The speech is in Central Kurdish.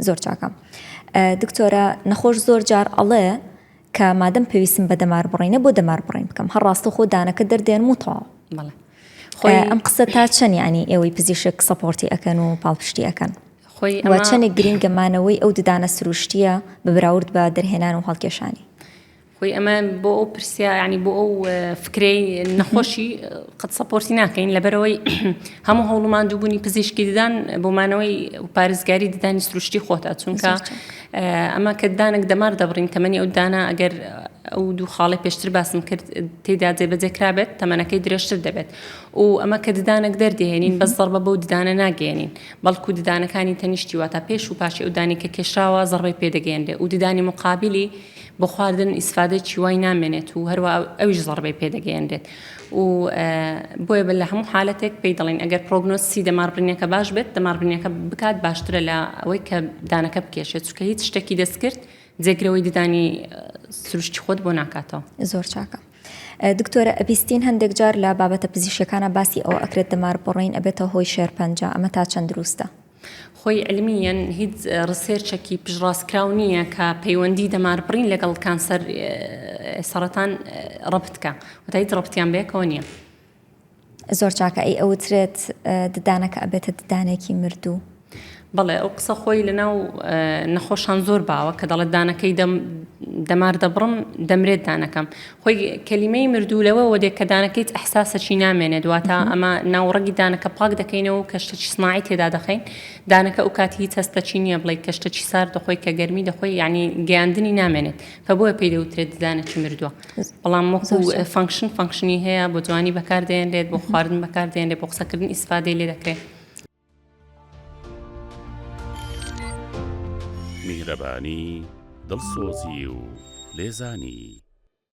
زۆر چاکە دکتۆرە نەخۆش زۆر جار ئەڵێ کە مادەم پێویستم بە دەمار بڕینە بۆ دەمار بڕین بکەم هەر ڕاستە خۆ دانەکە دەردێنم و تەواو خۆی ئەم قسە تا چەند ینی ئێوەی پزیشک support ی ئەەکەن و پاڵپشتی ئەەکەن خۆی چەندێک گرنگە مانەوەی ئەو ددانە سروشتیە بە بەراورد بە دەرهێنان و هەڵکێشانی خۆی ئەمە بۆ ئەو پرسیا ینی بۆ ئەو فکرەی نەخۆشی قەت support ی ناکەین لەبەرەوەی هەموو هەوڵمان دووبوونی پزیشکی ددان بۆ مانەوەی پارێزگاری ددانی سروشتی خۆتە چونکە ئەمە کە دانێک دەمار دەبڕین تەمەنی ئەو دانە ئەگەر ئەو دوو خاڵی پێشتر باسم کرد تێدا جێبەجێ کرابێت تەمەنەکەی درێژتر دەبێت و ئەمە کە ددانێک دەردێنین بەس زەربە بەو ددانە ناگەێنین بەڵکو ددانەکانی تەنیشتی واتە پێش و پاشی ئەو دانی کە کێشراوە زەربەی پێدەگەێنرێ و ددانی مقابلی بۆ خواردن ئیسفادەی وای نامێنێت و هەروە ئەویش زەڕبەی پێدەگەیەنرێت و بۆیە بە لە هەموو حالەتێک پێی دەڵێن ئەگەر prognosis ی دەماربرینەکە باش بێت دەماربرینەکە بکات باشترە لە ئەوەی کە دانەکە بکێشێت چونکە هیچ شتێکی دەستکرد جێگرەوەی ددانی سروشتی خۆت بۆ ناکاتەوە. زۆر چاکە دکتۆرە ئەبیستین هەندێک جار لە بابەتە پزیشکیەکانا باسی ئەوە ئەکرێت دەمار بڕین ئەبێتە هۆی شێرپەنجە ئەمە تا چەند دروستە؟ خۆی عیلمییەن هیچ research ێکی پشتڕاستکراو نییە کە پەیوەندی دەماربڕین لەگەڵ کانسەر سەڕەتان ڕەبت کە واتە هیچ ڕەبتیان بەیەکەوە نییە. زۆر چاکە ئەی ئەوترێت ددانەکە ئەبێتە ددانێکی مردوو؟ بەڵێ ئەو قسە خۆی لەناو نەخۆشان زۆر باوە کە دەڵێت دانەکەی دەم دەمار دەبڕم دەمرێت دانەکەم خۆی کەلیمەی مردوو لەوەوە دێت کە دانەکەی هیچ ئەحساسەکی نامێنێت واتە ئەمە ناوڕەگی دانەکە پاک دەکەینەوە و کە شتەکی سناعی تێدا دەخەین دانەکە ئەو کاتی هیچ هەستەکی نییە بڵێ کە شتەکی سارد دەخۆی کە گەرمی دەخۆی یعنی گەیاندنی نامێنێت کە بۆیە پێی دەوترێت ددانێکی مردووە بەڵام وەکو function function ی هەیە بۆ جوانی بەکاردێنرێت بۆ خواردن بەکاردێنرێت بۆ قسەکردن ئیسفادەی لێ دەکرێت. میهرەبانی، دڵسۆزی و لێزانی.